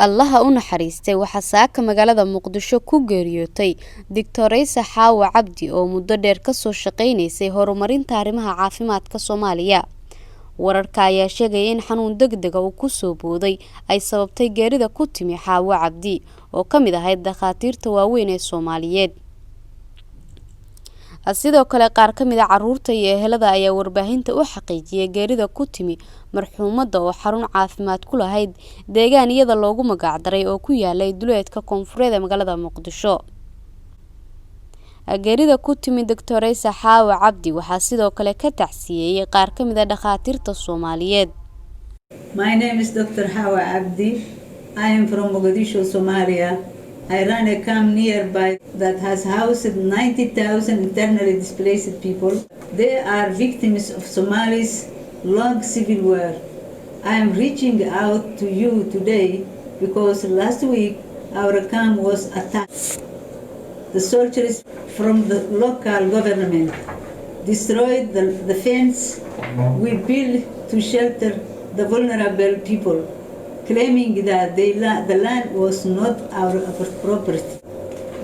Allaha u naxariistay, waxaa saaka magaalada Muqdisho ku geeriyootay Doctoreysa Xaawo Cabdi oo muddo dheer kasoo shaqeynaysay horumarinta arrimaha caafimaadka Soomaaliya. Wararka ayaa sheegaya in xanuun degdega uu kusoo booday ay sababtay geerida ku timi Xaawo Cabdi oo ka mid ahayd dhakhaatiirta waaweyn ee Soomaaliyeed. Sidoo kale, qaar ka mid a caruurta iyo ehelada ayaa warbaahinta u xaqiijiyay geerida ku timi marxuumadda oo xarun caafimaad ku lahayd deegaan iyada loogu magacdaray oo ku yaalay duleedka koonfureed ee magaalada Muqdisho. Geerida ku timi Doctoreysa Xaawo Cabdi waxaa sidoo kale ka tacsiyeeyey qaar ka mid a dhakhaatiirta Soomaaliyeed. My name is Dr. Hawa Abdi. I am from Mogadishu, Somalia. I run a camp nearby that has housed 90,000 internally displaced people. They are victims of Somali's long civil war. I am reaching out to you today because last week our camp was attacked. The soldiers from the local government destroyed the fence we built to shelter the vulnerable people, claiming that the land was not our property.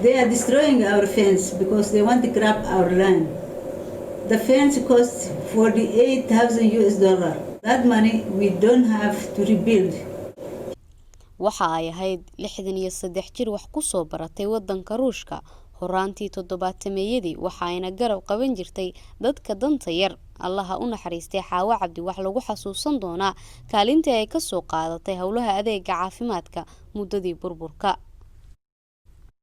They are destroying our fence because they want to grab our land. The fence costs 48,000 US dollar. That money we don't have to rebuild. Waxa ay ahayd 63 jir wax kusoo baratay wadanka Ruushka horaantii toddobaatameeyadii, waxa ayna garab qaban jirtay dadka danta yar. Allaha u naxariistay, Xaawo Cabdi wax lagu xasuusan doonaa kaalintii ay kasoo qaadatay howlaha adeega caafimaadka muddadii burburka.